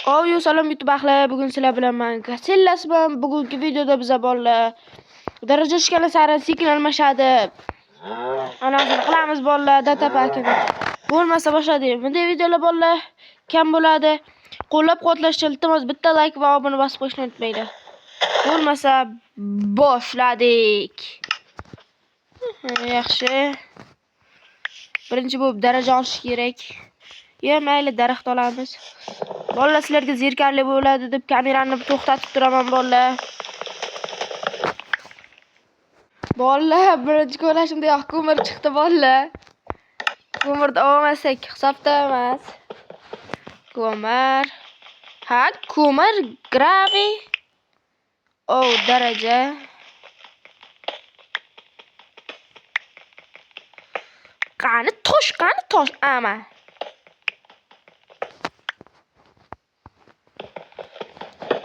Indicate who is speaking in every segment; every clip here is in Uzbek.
Speaker 1: Oyu salom YouTube ahli, bugun sizlar bilan men Casillasman. Bugungi videoda biza bolalar daraja tushgani sari sekin almashadi. Anasini qilamiz bolalar, data pakini. Bo'lmasa boshladik. Bunday videolar bolalar kam bo'ladi. Qo'llab-quvvatlashga iltimos bitta like va obuna bosib qo'yishni unutmanglar. Bo'lmasa boshladik. Yaxshi. Birinchi bo'lib daraja olish kerak. Ya mayli daraxt olamiz. Bolalar sizlarga zerikarli bo'ladi deb kamerani to'xtatib turaman bolalar. Bolalar birinchi ko'rishimda yoq ko'mir chiqdi bolalar. Ko'mirni olmasak hisobda emas. Ko'mir. Ha, ko'mir, gravi. Oh, daraja. Qani tosh, qani tosh? Ama.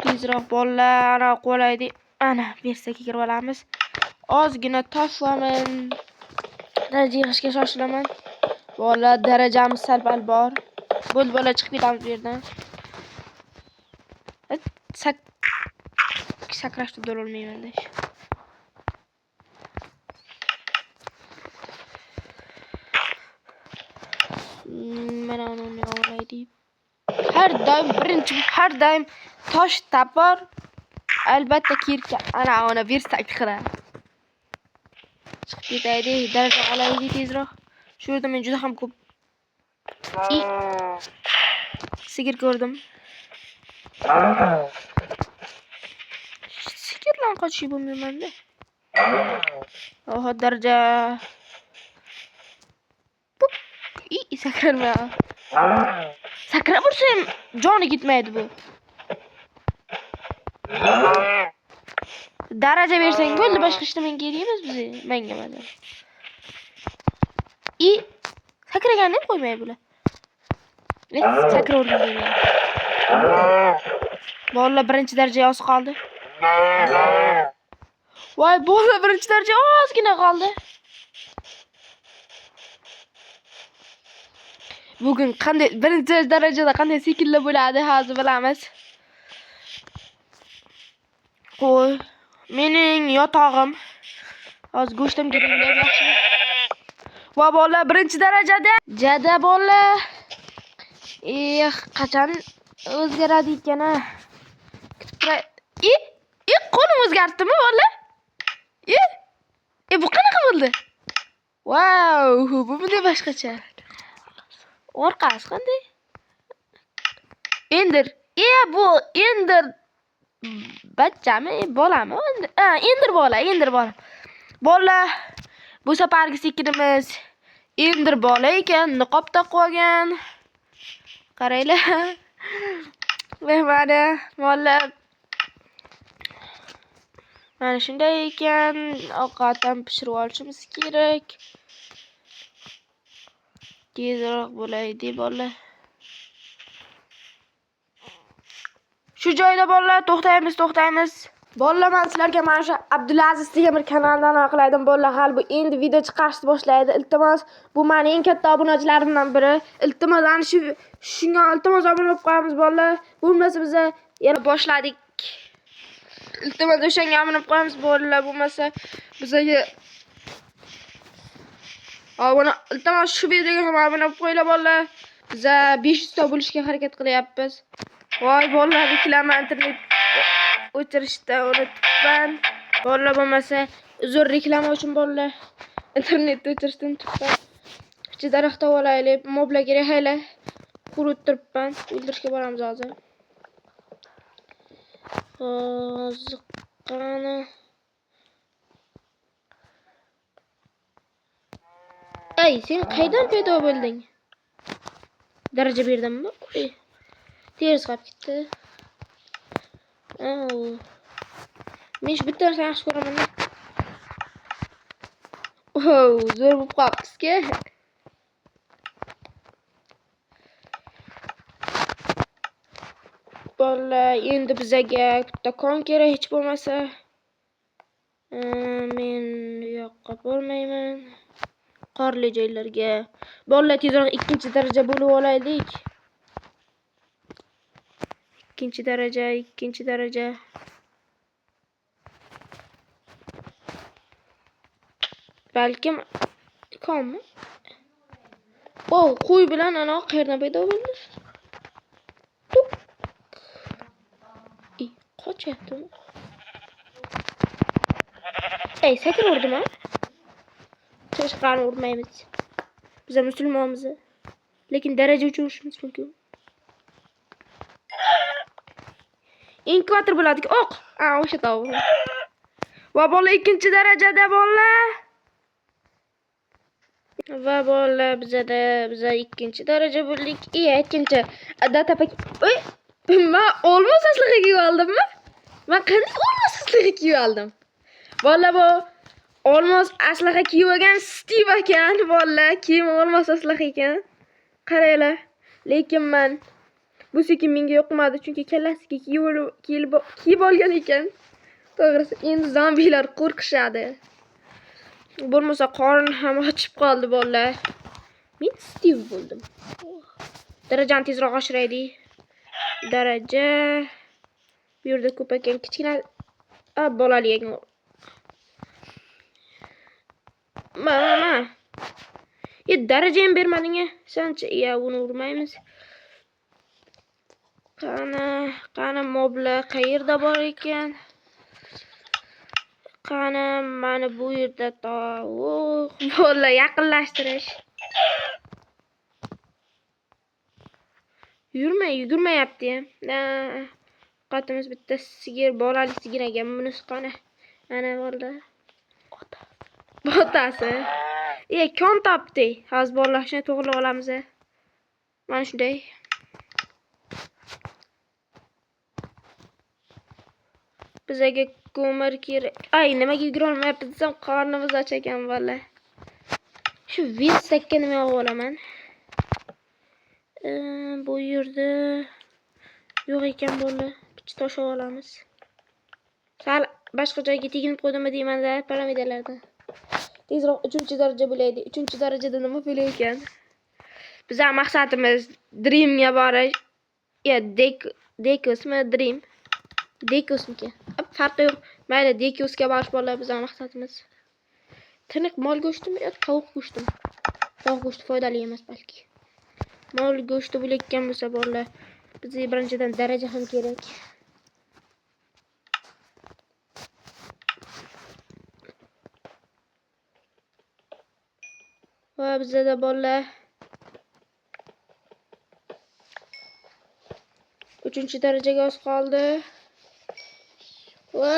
Speaker 1: Tezroq bolalar, ana qo'laydi. Ana, bersak kirib olamiz. Ozgina toshlaman. Daraja yig'ishga shoshilaman. Bolalar, darajamiz sal-pal bor. Bo'ldi bolalar, chiqib ketamiz bu yerdan. Sakrashni bo'lolmayman-da. Mana uni olaylik. Har doim birinchi, har doim tosh topar. Albatta kirka. Ana uni bersak xira. Chiqib ketaylik, daraja olaylik tezroq. Shu yerda men juda ham ko'p sigir ko'rdim. Sigirdan qochib bo'lmayman-da. Oho, daraja. Pup. Sakralma. Sakrab ursam joni ketmaydi bu. Daraja bersang bo'ldi, boshqa hech nima kerak emas bizga. Menga masalan. Sakraganini ham qo'ymaydi bular. Sakraverdim. Bolalar birinchi darajaga oz qoldi. Voy, bolalar birinchi daraja ozgina qoldi. Bugun qanday birinchi darajada qanday sekinlar bo'ladi hozir bilamiz. Qo'y, mening yotog'im. Hozir go'shtim kerak bo'ladi, yaxshimi? Va bolalar birinchi darajada. Jada bolalar. Qachon o'zgaradi ekan a? Kutib turay. Qo'lim o'zgardimi bolalar? Bu qanaqa bo'ldi? Vau, bu bunday boshqacha. Orqasi qanday? Ender. Bu Ender bachchami, bolami? Ha, Ender bola, Ender bola. Bola, bu safargi sekinimiz Ender bola ekan, niqob taqib olgan. Qaranglar. Mana bola. Mana shunday ekan, ovqat ham pishirib olishimiz kerak. Tezroq bo'laydi bola. Shu joyda bolalar to'xtaymiz, to'xtaymiz. Bolalar, men sizlarga mana shu Abdulaziz degan bir kanaldan qilaydim. Bolalar hali bu endi video chiqarishni boshlaydi. Iltimos, bu mening eng katta obunachilarimdan biri. Iltimos, ana shunga iltimos obuna bo'lib qo'yamiz bolalar. Bo'lmasa biz yana boshladik. Iltimos o'shanga obuna bo'lib qo'yamiz bolalar, bo'lmasa bizga obuna, iltimos shu videoga ham obuna bo'lib qo'yinglar bolalar. Biz 500 ta bo'lishga harakat qilyapmiz. Voy bolalar, reklama internet o'chirishda unutibman. Bolalar bo'lmasa uzr, reklama uchun bolalar internetni o'chirishda unutibman. Picha daraxt olaylik, moblar kerak hali. Qurib turibman. O'ldirishga boramiz hozir. Hozir qani. Ey, sen qaydan paydo bo'lding? Daraja berdimmi? Ters qolib ketdi. Men shu bitta narsani yaxshi ko'raman. Oh, zo'r bo'lib qolibmiz-ku. Bolalar, endi bizaga bitta kon kerak hech bo'lmasa. Men u yoqqa bormayman. Qorli joylarga. Bolalar tezroq ikkinchi daraja bo'lib olaylik. Ikkinchi daraja, ikkinchi daraja. Balkim konmi? Oh, qo'y bilan ana qayerdan paydo bo'ldi? Tuk. Ey, qochyaptimi? Ey, sakraverdim-a? Tashqarini urmaymiz. Biz musulmonmiz. Lekin daraja uchun urishimiz mumkin. Inkubator bo'ladi. Oq. A, o'sha tovuq. Va bola ikkinchi darajada bola. Va bola bizada biza ikkinchi daraja bo'ldik. E, aytgancha data pak. Oy, men olmos aslaha kiyib oldimmi? Men qanday olmos aslaha kiyib oldim? Bola bu olmos aslaha kiyib olgan Steve ekan, bola kiyimi olmos aslaha ekan. Qaranglar. Lekin men bu sekin menga yoqmadi, chunki kallasiga kiyib olgan ekan. To'g'risi, endi zombilar qo'rqishadi. Bo'lmasa qorin ham ochib qoldi bolalar. Men Steve bo'ldim. Darajani tezroq oshiraylik. Daraja bu yerda ko'p ekan, kichkina bolali ekan. Ma. E, daraja ham bermading-a. Sancha, ya uni urmaymiz. Qani, qani moblar qayerda bor ekan? Qani, mana bu yerda tovuq. Bolalar yaqinlashtirish. Yurma, yugurmayapti ham. Qatimiz bitta sigir, bolali sigir ekan, bunisi qani? Ana bo'ldi. Otasi. E, kon topdik. Hozir bolalar shuni to'g'rilab olamiz. Mana shunday. Bizaga ko'mir kerak. Ay, nimaga yugura olmayapmiz desam, qornimiz och ekan bolalar. Shu vertakka nima olib olaman? Bu yerda yo'q ekan bolalar. Bitta tosh olib olamiz. Sal boshqa joyga teginib qo'ydimmi deyman-da, piramidalarda. Tezroq 3-daraja bo'laydi. 3-darajada nima bo'lar ekan? Bizning maqsadimiz Dreamga borish. Ya, Dekosmi, Dream? Dekosmiki? Farqi yo'q. Mayli, Dekosga borish bolalar bizning maqsadimiz. Tiniq mol go'shtimi yo tovuq go'shtimi? Tovuq go'shti foydali emas balki. Mol go'shti bo'layotgan bo'lsa bolalar, bizga birinchidan daraja ham kerak. Va bizda bolalar 3-darajaga oz qoldi. Va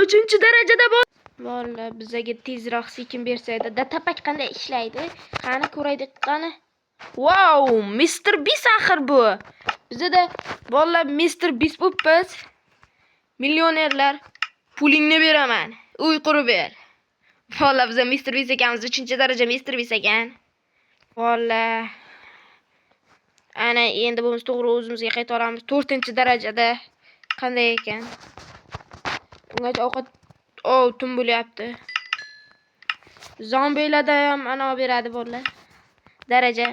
Speaker 1: 3-darajada bolalar bizaga tezroq sekin bersaydi. Datapak qanday ishlaydi? Qani ko'raylik, qani. Wow, Mr. Beast axir bu. Bizda bolalar Mr. Beast bo'pmiz. Millionerlar, pulingni beraman. Uy qurib ber. Bolalar biza Mr. Beast ekanmiz. 3-daraja Mr. Beast ekan. Bolalar ana endi bo'lmasa to'g'ri o'zimizga qayta olamiz. 4-darajada qanday ekan? Ungacha ovqat, tun bo'lyapti. Zombilarda ham ana beradi bolalar. Daraja.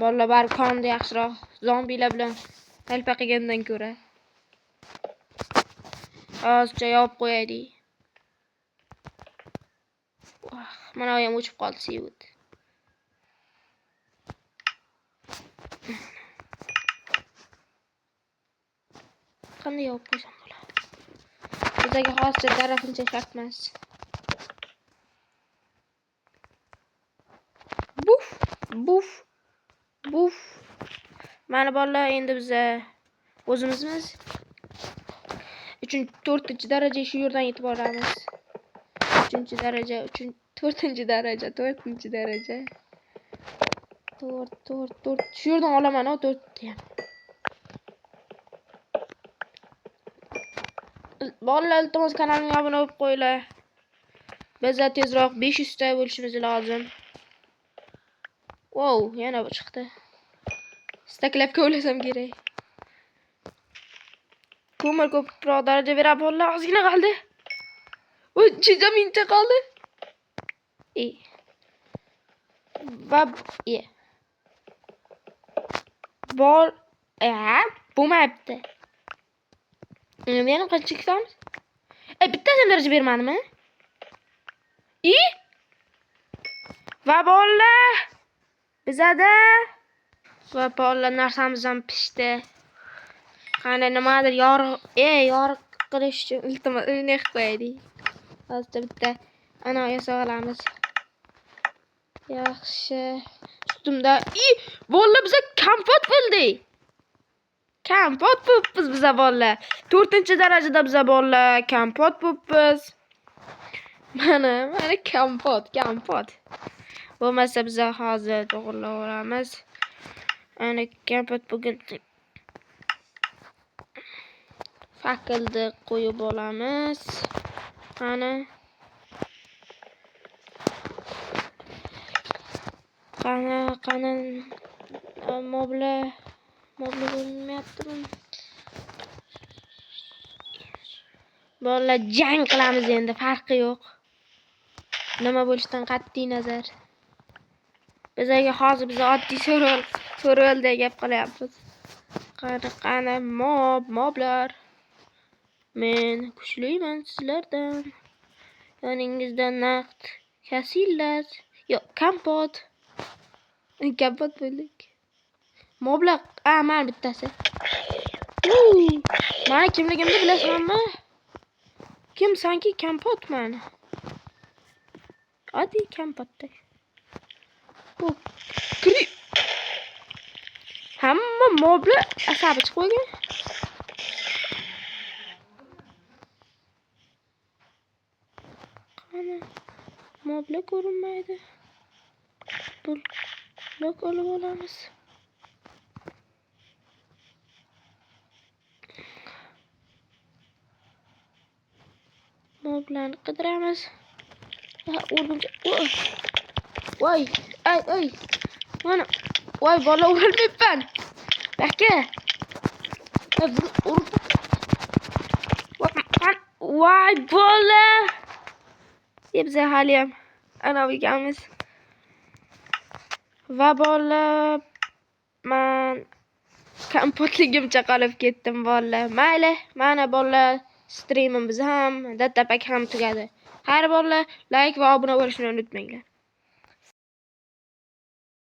Speaker 1: Bolalar bari konda yaxshiroq zombilar bilan talpa qilgandan ko'ra. Hozircha yopib qo'yaylik. Mana u ham o'chib qoldi, sevut. Qanday yopib qo'ysam bo'ladi? Bizga hozircha daraxtcha shart emas. Buf, buf, buf. Mana bolalar, endi biza o'zimizmiz. 4-daraja shu yerdan yetib boramiz. 3-daraja, 4-daraja, 4-daraja. 4, 4, 4. Shu yerdan olaman, o 4 ham. Bolalar, iltimos kanalimga obuna bo'lib qo'yinglar. Bizda tezroq 500 ta bo'lishimiz lozim. Wow, yana bu chiqdi. Staklab ko'lasam kerak. Ko'mir ko'proq daraja beradi bolalar, ozgina qoldi. Voy, juda mincha qoldi. E. Va e. Bol, bo'lmayapti. Endi yana qancha kutamiz? Bittasi ham daraja bermadimi? I? Va bolalar bizada va bolalar narsamiz ham pishdi. Qani nimadir yorug', yorug' qilish uchun iltimos uyni qilib qo'yaylik. Hozir bitta ana yasab olamiz. Yaxshi. Ustimda bolalar biza kompot bo'ldik. Kompot bo'libmiz biza bolalar. 4-darajada biza bolalar kompot bo'libmiz. Mana kompot, kompot. Bo'lmasa biza hozir to'g'rilab olamiz. Ana kompot bugun fakelni qo'yib olamiz. Qani. Qani mobla bo'lmayaptimi? Bolalar jang qilamiz endi, farqi yo'q. Nima bo'lishidan qat'iy nazar. Bizaga hozir biz oddiy so'ralda gap qilyapmiz. Qani moblar. Men kuchliman sizlardan. Yoningizda naqd kasillas, yo'q, kompot. Kompot bo'ldik. Moblar, mana bittasi. Mana kimligimni bilasanmi? Kim sanki kompot mana. Oddiy kompotda. Bu hamma moblar asabi chiqib qo'ygan. Qani moblar ko'rinmaydi. Blok olib olamiz. Moblarni qidiramiz. Urguncha. Voy, ay, ay. Mana, voy bola urilmayapman. Aka. Voy bola. Biz haliyam anavi ekanmiz. Va bola man kompotligimcha qolib ketdim bolalar. Mayli, mana bolalar streamimiz ham, datapak ham tugadi. Xayr bolalar, like va obuna bo'lishni unutmanglar.